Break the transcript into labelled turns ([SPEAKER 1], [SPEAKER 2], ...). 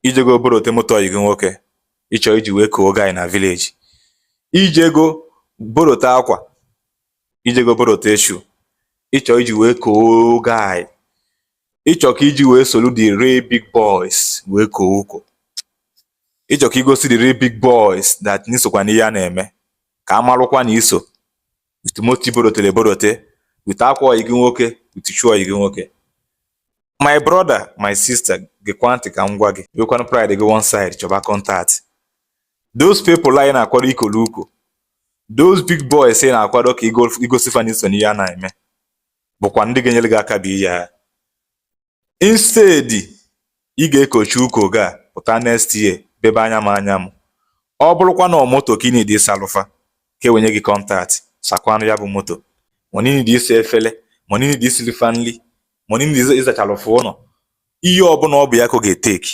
[SPEAKER 1] Ijego borote moto ọyị gị nwoke ịchọ iji wee koo guy na village. Ijego borote akwa, ijego borote shoe ịchọ iji wee koo guy, ịchọ ka iji wee solu the real big boys wee koo ụkọ, ịchọ ka igosi the real big boys that n'isokwa n'ihe a na-eme, ka a marụkwa na iso with moto iborotere eborote, with akwa ọyị gị nwoke, with shoe ọyị gị nwoke. My brother, my sister, gekwa ntị ka m gwa gị. Wekwanụ pride gị one side, chọba contact. Those people anyị na-akwado ikolu uko, those big boys ị na-akwado ka igosi fa na iso n'ihe a na-eme, bụkwa ndị ga-enyere gị aka bụ ihe ha. Instead ị ga-ekochi uko ga pụta next year bebe anya m anya m. Ọ bụrụkwa na ọ moto ka ị na-edi ịsalụfa, ka enwenye gị contact, sakwanụ ya bụ moto. Mana ị need ịsa efele, mana ị need isiri fa nri, mana ị need ịzachalụfa ụlọ, ihe ọbụla ọ bụ ya ka ọ ga-eteki.